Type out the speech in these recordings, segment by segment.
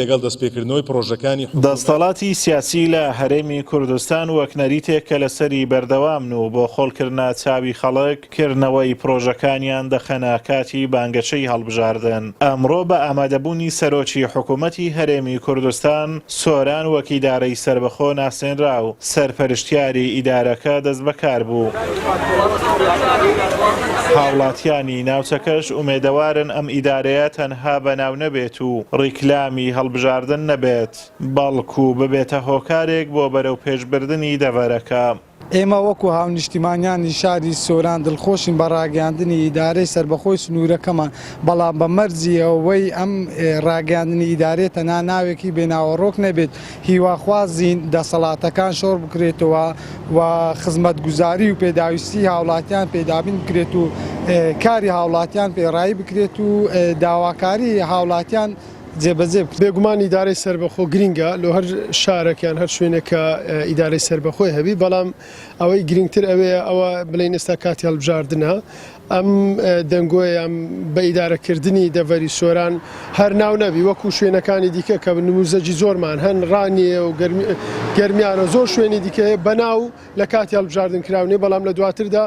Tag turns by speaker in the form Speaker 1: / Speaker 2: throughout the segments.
Speaker 1: لەگەڵ دەستپێکردنەوەی پڕۆژەکانی حکومەت.
Speaker 2: دەستەڵاتی سیاسی لە هەرێمی کوردستان وەک نەریتێک کە لەسەری بەردەوامن و بۆ خۆڵکردنە چاوی خەڵک، کردنەوەی پڕۆژەکانیان دەخەنە کاتی بانگەشەی هەڵبژاردن. ئەمڕۆ بە ئامادەبوونی سەرۆکی حکومەتی هەرێمی کوردستان، سۆران وەک ئیدارەی سەربەخۆ ناسێنرا و سەرپەرشتیاری ئیدارەکە دەستبەکار بوو. هاوڵاتیانی ناوچەکەش ئومێدەوارن ئەم ئیدارەیە تەنها بە ناو نەبێت و ڕیکلامی هەڵبژاردن نەبێت، بەڵکو ببێتە هۆکارێک بۆ بەرەوپێشبردنی دەڤەرەکە.
Speaker 3: ئێمە وەکو هاونیشتیمانیانی شاری سۆران دڵخۆشین بە ڕاگەیاندنی ئیدارەی سەربەخۆی سنوورەکەمان، بەڵام بە مەرجی ئەوەی ئەم ڕاگەیاندنی ئیدارەیە تەنها ناوێکی بێ ناوەڕۆک نەبێت، هیواخوازین دەسەڵاتەکان شۆڕ بکرێتەوە و خزمەتگوزاری و پێداویستی هاوڵاتیان پێ دابین بکرێت و کاری هاوڵاتیان پێ ڕایی بکرێت و داواکاری هاوڵاتیان جێبەجێ بکرێت.
Speaker 4: بێگومان ئیدارەی سەربەخۆ گرینگە لۆ هەر شارەک یان هەر شوێنێک کە ئیدارەی سەربەخۆی هەبی، بەڵام ئەوەی گرینگتر ئەوەیە ئەوە بڵێین ئێستا کاتی هەڵبژاردنە ئەم دەنگۆیە ئەم بە ئیدارەکردنی دەڤەری سۆران هەر ناو نەبی وەکو شوێنەکانی دیکە کە نموزەجی زۆرمان هەن ڕانیە و گەرمیانە زۆر شوێنی دیکە هەیە بەناو لە کاتی هەڵبژاردن کراونێ بەڵام لە دواتردا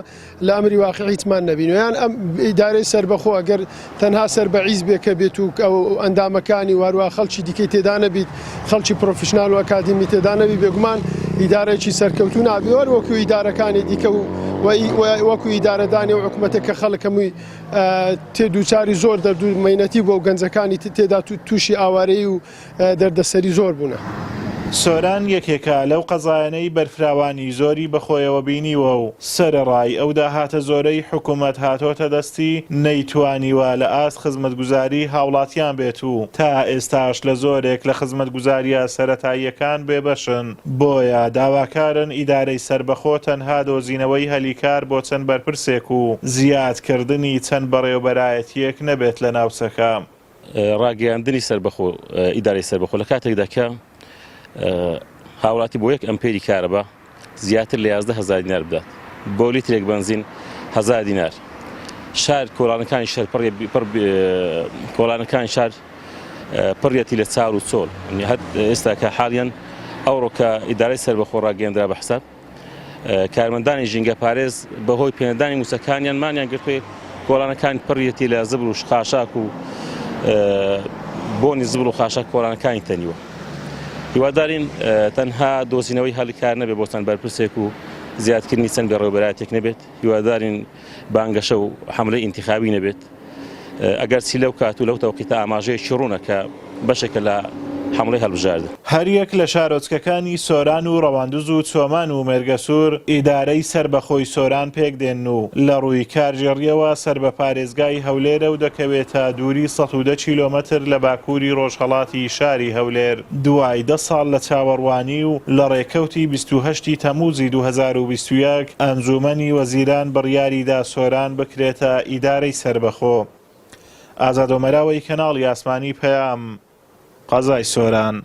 Speaker 4: لە ئەمری واقع هیچمان نەبینوە یان ئەم ئیدارەی سەربەخۆ ئەگەر تەنها سەر بە حیزبێک کە بێت و ئەو ئەندامەکانی و هەروە خەڵکی دیکەی تێدا نەبیت خەڵکی پرۆفیشنال و ئەکادیمی تێدا نەبی بێگومان ئیدارەیەکی سەرکەوتوو نابی وەر وەکو ئیدارەکانی دیکە و وەکو ئیدارەدانی و حکومەتێک کە خەڵک هەمووی تێ دووچاری زۆر دەرد و مەینەتی بووە و گەنجەکانی تێدا تووشی ئاوارەیی و دەردەسەری زۆر بوونە.
Speaker 2: سۆران یەکێکە لەو قەزایانەی بەرفراوانی زۆری بەخۆیەوە بینیوە و سەرەڕای ئەو داهاتە زۆرەی حکومەت هاتۆتە دەستی نەیتوانیوە لە ئاست خزمەتگوزاری هاوڵاتیان بێت و تا ئێستاش لە زۆرێک لە خزمەتگوزارییە سەرەتاییەکان بێبەشن بۆیە داواکارن ئیدارەی سەربەخۆ تەنها دۆزینەوەی هەلی کار بۆ چەند بەرپرسێک و زیادکردنی چەند بەڕێوبەرایەتییەک نەبێت لە ناوچەکە.
Speaker 5: ڕاگەیاندنی سەربەخۆ ئیدارەی سەربەخۆ لە کاتێکدا کە هاوڵاتی بۆ یەک ئەمپێری کارەبا زیاتر لە 11 هزار دینار بدات بۆ لیترێک بەنزین هزار دینار شار کۆڵانەکانی شار پڕ کۆڵانەکانی شار پڕیەتی لە چار و چۆل ئێستا کە حاڵیان ئەوڕۆ کە ئیدارەی سەربەخۆ ڕاگەیەندرا بە حساب کارمەندانی ژینگەپارێز بەهۆی پێنەدانی مووچەکانیان مانیان گرتوێ کۆڵانەکان پڕیەتی لە زبر و خاشاک و بۆنی زبر و خاشاک کۆڵانەکانی تەنیوە هیوادارین تەنها دۆزینەوەی هەلی کار نەبێت بۆ چەند بەرپرسێک و زیادکردنی چەند بەڕێوەبەرایەتێک نەبێت هیوادارین بانگەشە و حەملەی ئینتیخابی نەبێت ئەگەرچی لەو کات و لەو تەوقیتە ئاماژەیەکی ڕوونە کە بەشێکە لە حەملەی هەڵبژاردن.
Speaker 2: هەریەک لە شارۆچکەکانی سۆران و ڕەواندز و چۆمان و مێرگەسوور ئیدارەی سەربەخۆی سۆران پێکدێن و لە ڕووی کارگێڕییەوە سەر بە پارێزگای هەولێرە و دەکەوێتە دووری 110 کیلۆمەتر لە باکووری ڕۆژهەڵاتی شاری هەولێر. دوای دە ساڵ لە چاوەڕوانی و لە ڕێکەوتی 28 ی تەمووزی 2021، ئەنجوومەنی وەزیران بڕیاریدا سۆران بکرێتە ئیدارەی سەربەخۆ. ئازاد ئۆمەراوەی کەناڵی ئاسمانی پەیام، قەزای سۆران.